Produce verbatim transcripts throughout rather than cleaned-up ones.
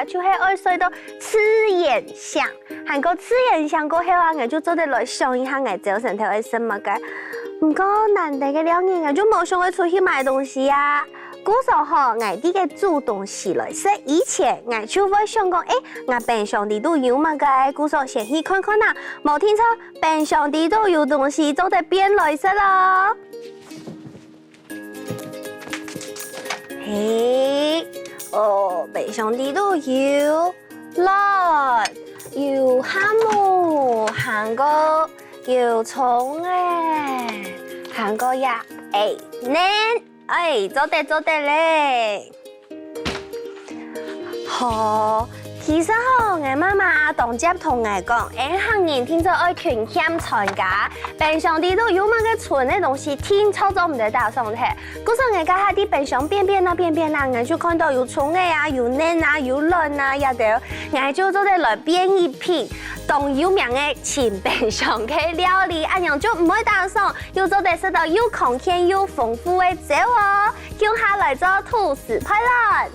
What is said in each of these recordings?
就係愛睡到自然醒。還過自然醒過後啊，𠊎就做得來想一下𠊎朝晨頭愛食麼个。毋過難得个尞日，𠊎就無想愛出去買東西啊。故所吼，𠊎在該煮東西來食以前，𠊎就會想講，欸，𠊎冰箱裡肚有麼个，故所先去看看啊。無定著，冰箱裡肚有東西做得變來食囉。 嘿，哦，冰箱裡肚有卵，有蝦蟆，還過有蔥仔，還過呀，欸，卵，欸，做得做得咧。 好，其實吼，𠊎媽媽當輒同𠊎講，𫣆客人定著愛勤儉在家，冰箱裡肚有麼个賰个東西，定著做毋得打爽忒。故所𠊎這下在冰箱變變啊變變啊，𠊎就看著有蔥仔啊，有卵啊，有卵啊，這兜，𠊎就做得來變一品當有名个清冰箱个料理，恁樣就毋會打爽，又做得食著又康健又豐富个朝哦。共下來做吐司配卵。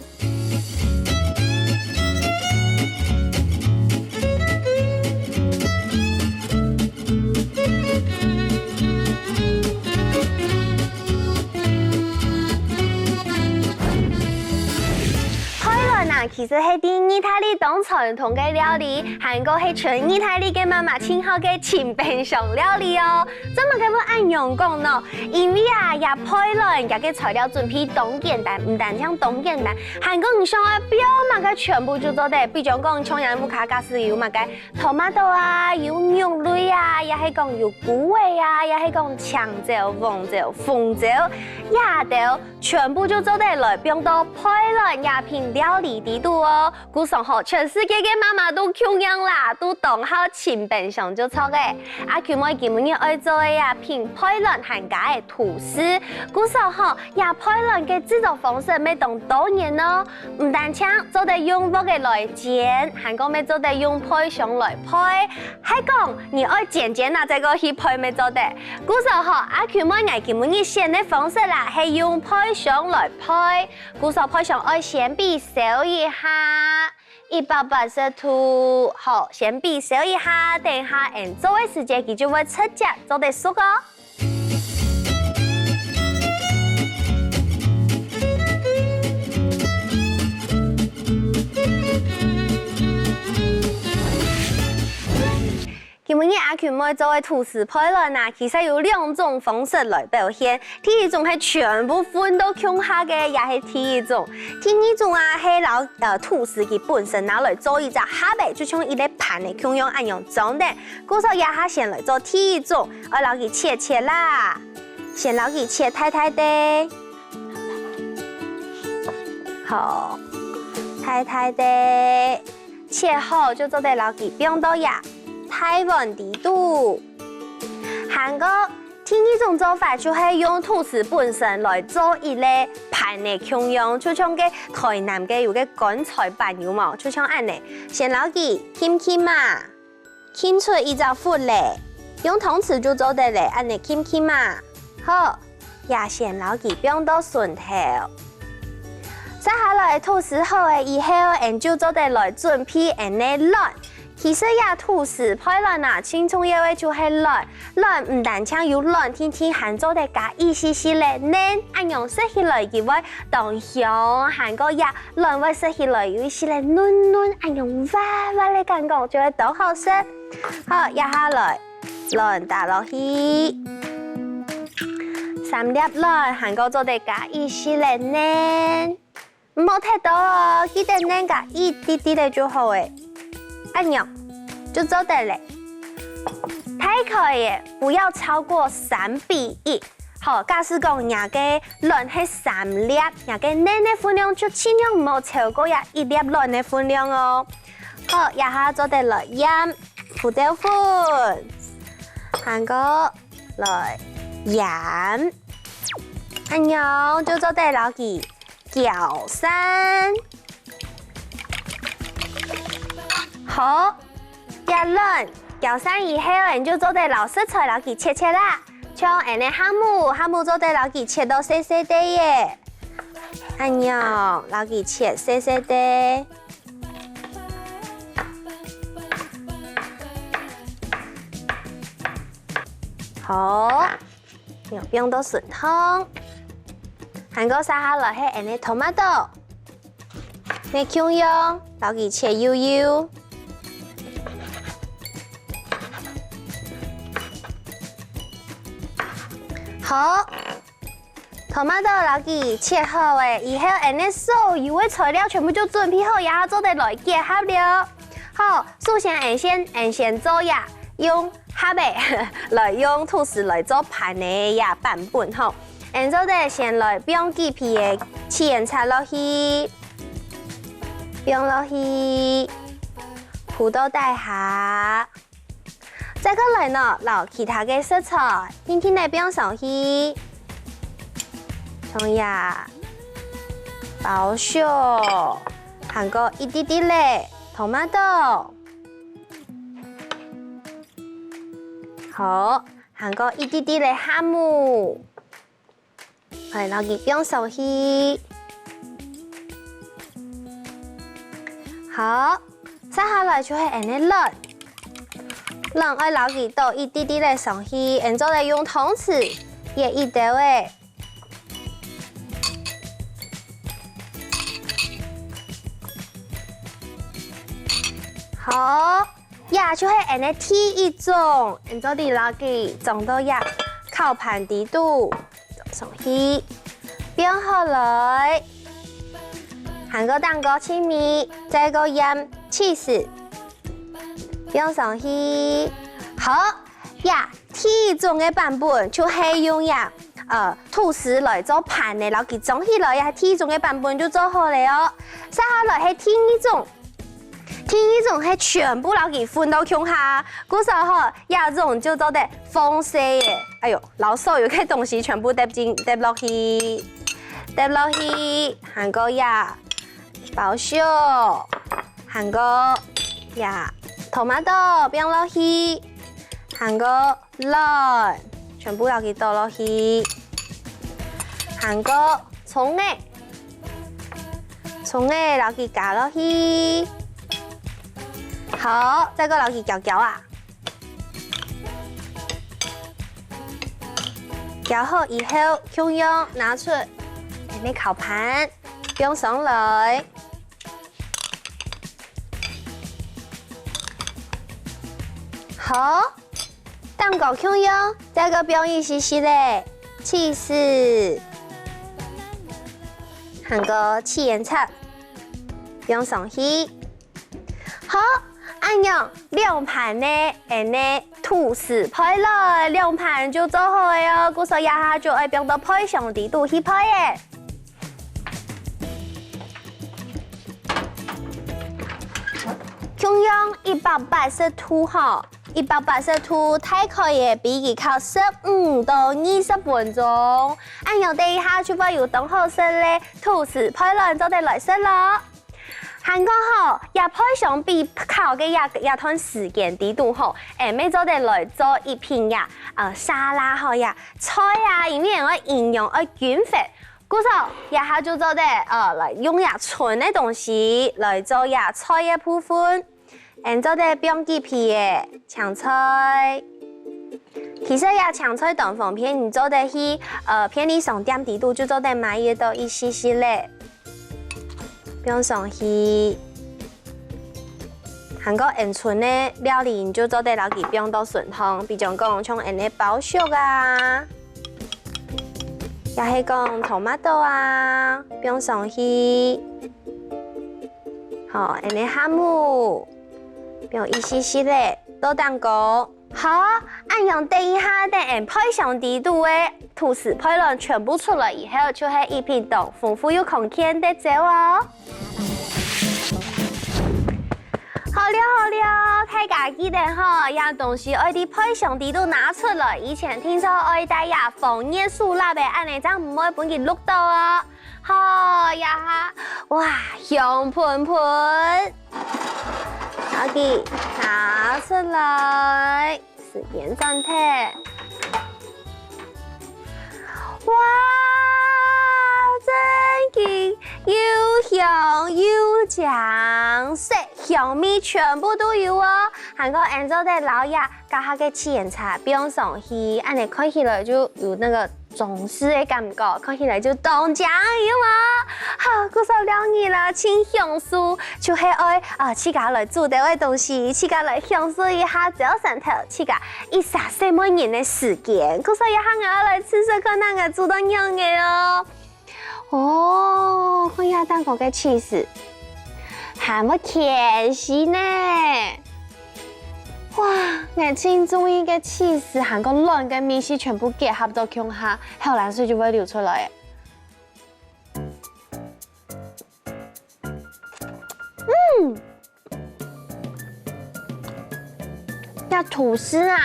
配卵啊，其實係在義大利當傳統个料理，還過係全義大利个媽媽盡好个清冰箱料理哦。做麼个會恁樣講呢？因為啊，這配卵，這个材料準備當簡單，毋單淨當簡單，還過你想愛放麼个全部就做得。比將講，像𠊎屋下假使有麼个 tomato啊，有肉類啊，也係講有菇仔啊，也係講青椒、黃椒、紅椒，這兜全部就做得來放到配卵這品料理裡肚哦。故所吼，全世界个媽媽都共樣啦，都當好清冰箱就著咧。阿Q妹今晡日愛做个這品配卵還加个吐司，故所吼，這配卵个製作方式乜當多元哦。 毋單淨做得用鑊仔來煎，還過乜做得用配箱來配。係講你愛煎煎啊，再過去配乜做得。故所吼，阿Q妹𠊎今晡日選个方式啦，係用配箱來配。故所配箱愛先比燒一下，一百八十度，好，先比燒一下，等下𫣆做个時節，佢就會直接做得熟哦。 今晡日阿Q妹做个吐司配卵啊，其實有兩種方式來表現。第一種係全部混到共下个，也係第一種。第二種啊，係摎，呃，吐司佢本身拿來做一隻盒仔，就像一個盤仔共樣恁樣裝等。故所這下先來做第一種，愛摎佢切切啦。先摎佢切大大垤。好，大大垤。 切好就做得摎佢放到這大碗裡肚。還過，第二種做法就係用吐司本身來做一個盤仔共樣，就像該臺南个有個棺材粄有無？就像恁仔，先摎佢㧡㧡嘛，㧡出一隻窟咧，用湯匙就做得咧，恁仔㧡㧡嘛。好， 這先摎佢放到脣頭。續下來吐司好了以後，𫣆就做得來準備𫣆个卵。其實這吐司配卵啊，盡重要个就係卵。卵毋單淨有卵定定，還做得加一息息仔卵，恁樣食起來佢會當香，還過這卵會食起來有一息仔嫩嫩，恁樣滑滑个感覺，就會當好食。好，這下來 卵打落去，三粒卵還過做得加一息仔卵，毋好忒多哦，記得卵加一滴滴仔就好了。恁樣就做得了。大概个不要超過三比一。好，假使講若个卵係三粒，若个卵个分量就盡量毋好超過這一粒卵个分量哦。好，這下做得來掞胡椒粉，還過 來鹽，恁樣就做得摎佢攪散。好，這卵攪散以後，𫣆就做得摎食材摎佢切切啦。像𫣆个蝦蟆，蝦蟆做得摎佢切到細細垤仔，恁樣摎佢切細細垤。好，用放到順湯。還過續下來係恁呢tomato，你共樣摎佢切幼幼。好，tomato摎佢切好了以後，恁呢所有个材料全部就準備好，這下做得來結合了。好，首先，𫣆先，𫣆先做這，用盒仔來用吐司來做盤个這版本吼。𫣆做得先來放幾片个七層塔落去，放落去，鋪到底下。 再過來呢，摎其他个食材輕輕仔放上去，像這包粟，還過一滴滴个tomato，好，還過一滴滴个哈姆。 來，摎佢放上去。好，續下來就係恁呢卵。卵愛摎佢倒一滴滴仔上去，𫣆做得用湯匙挖一兜仔。好， 這就係𫣆个第一種，𫣆做得摎佢裝到這烤盤底肚，裝上去，放好來。還過頂高盡尾，再過掞cheese，放上去。好，這第一種个版本就係用這，呃，吐司來做盤个，摎佢裝起來，這第一種个版本就做好了哦。續下來係第二種。 第二種係全部摎佢混到共下，故所吼，這種就做得放勢个。哎喲，摎所有个東西全部擲進，擲落去，擲落去，還過這包粟，還過這tomato放落去，還過卵，全部摎佢倒落去，還過蔥仔。 蔥仔摎佢加落去。好，再過摎佢攪攪啊。攪好以後，共樣拿出𫣆个烤盤，放上來。好， 頂高共樣，再過放一息息个cheese，還過七層塔，放上去。好，恁樣兩盤呢，𫣆个吐司配卵兩盤就做好了哦。故所這下就愛放到配上底肚去配了。共樣一百八十度吼， 一百八十度大概仔分佢烤十五到二十分鐘。恁樣等一下就會有當好食个吐司配卵做得來食囉。還過吼，這配上比烤个這，這段時間底肚吼，𫣆乜做得來做一片這，呃，沙拉吼，這菜啊，因為愛營養愛均衡。故所，這下就做得，呃，來用這賰个東西來做這菜个部分。 𫣆做得放幾皮个青菜。其實這青菜當方便，你做得去，呃，便利商店底肚就做得買得到一息息了。放上去。還過𫣆賰个料理，你就做得摎佢放到順湯，比將講像𫣆个包粟啊，也係講tomato啊，放上去。 好，恁呢下目，放一息息仔，到頂高。好，恁樣等一下，等𫣆配上底肚个吐司配卵全部出來以後，就係一片當豐富又康健个朝哦。好了好了，大家記得吼，這東西愛在配上底肚拿出來以前，定著愛戴這防熱手套个，恁呢正毋會分佢摝著哦。 好，這下，哇，香噴噴。好，佢拿出來，時間暫停。哇，真經又香又靚，色香味全部都有哦。還過恁樣做得摎這加下个氣泡茶放上去，恁樣看起來就有那個中式个感覺，看起來就當靚，有無？好，故所尞日啦，盡享受，就係愛啊，自家來煮兜个東西，自家來享受一下朝晨頭，自家一儕細妹人个時間。故所這下𠊎愛來試試看，𠊎煮到仰仔哦。 哦，看一下頂高个起司，還會牽絲呢。哇，𠊎盡中意个起司還過卵个味緒全部結合到共下，口涎水就會流出來。嗯， 這吐司啊，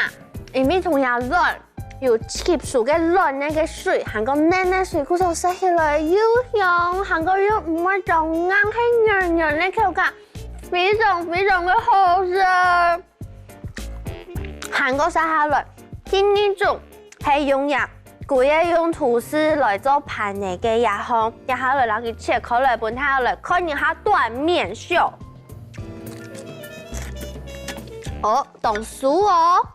因為同這卵有吸收个卵个水，還過卵个水，故所食起來又香，還過又毋會當硬，係軟軟个口感，非常非常个好食。還過續下來，第二種係用這，佢个用吐司來做盤仔个這項，這下來摎佢切開來，分大家來看一下斷面秀。 哦，當酥哦。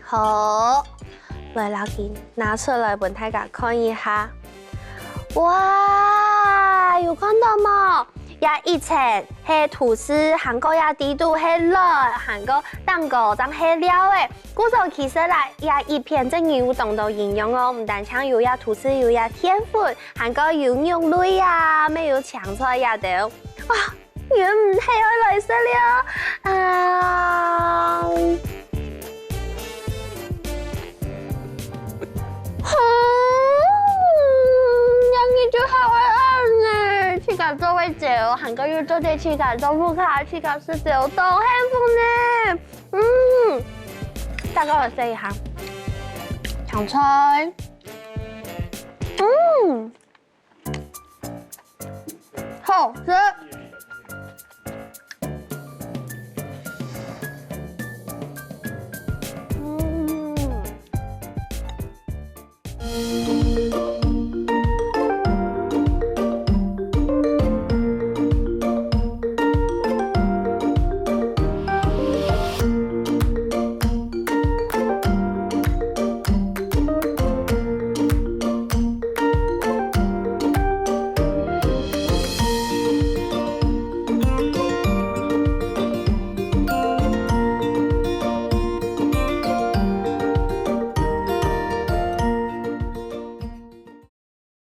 好，來，摎佢拿出來分大家看一下。哇，有看到無？這一層係吐司，還過這底肚係卵，還過頂高正係料仔。故所其實啦，這一片正有當多營養哦，毋單淨有這吐司，有這澱粉，還過有肉類啊，乜有青菜這兜。哇， 忍毋住愛來食了啊！好，這日就好愛恁呢，自家做个酒，還過又做得自家做屋下，自家食酒，當幸福呢。嗯，大家來試一下，香菜，嗯。 好食。嗯。